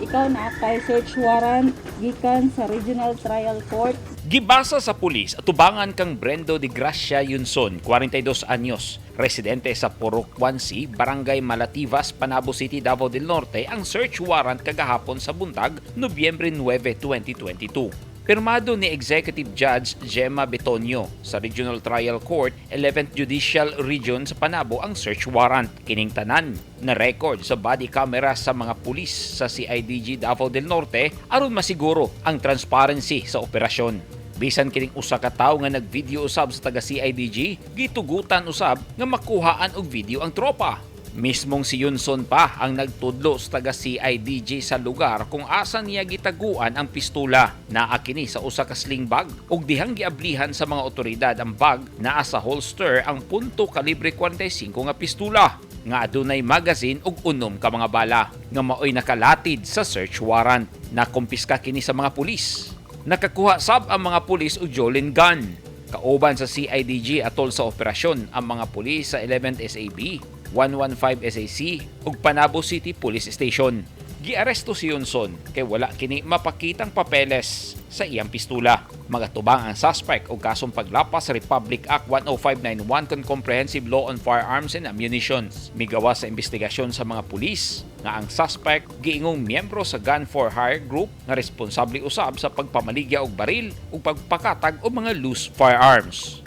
Ikaw naa kay search warrant gikan sa Regional Trial Court. Gibasa sa pulis atubangan kang Brendo de Gracia Yunson, 42 anyos, residente sa Purok 1C, Barangay Malativas, Panabo City, Davao del Norte ang search warrant kagahapon sa buntag, Nobyembre 9, 2022. Pirmado ni Executive Judge Gemma Betonio sa Regional Trial Court, 11th Judicial Region sa Panabo ang search warrant. Kining tanan na record sa body camera sa mga pulis sa CIDG Davao del Norte aron masiguro ang transparency sa operasyon. Bisan kining usa ka tawo nga nagvideo usab sa taga CIDG, gitugutan usab nga makuhaan og video ang tropa. Mismong si Yunson pa ang nagtudlo sa taga CIDG sa lugar kung asa niya gitaguan ang pistula. Naa kini sa usa ka sling bag ug dihang giablihan sa mga otoridad ang bag, naa sa holster ang punto kalibre 45 nga pistula nga adunay magazine ug unom ka mga bala nga maoy nakalatid sa search warrant. Nakumpiska kini sa mga pulis. Nakakuha sab ang mga pulis og Jolin gun. Kauban sa CIDG atol sa operasyon ang mga pulis sa 11th SAB, 115 SAC ug Panabo City Police Station. Giaresto si Yunson kay wala kini mapakitang papeles sa iyang pistula. Magatubang ang suspect og kasong paglapas sa Republic Act 10591 kon Comprehensive Law on Firearms and Ammunitions. Migawas sa investigasyon sa mga pulis nga ang suspect giingong miyembro sa Gun for Hire Group nga responsable usab sa pagpamaligya og baril ug pagpakatag og mga loose firearms.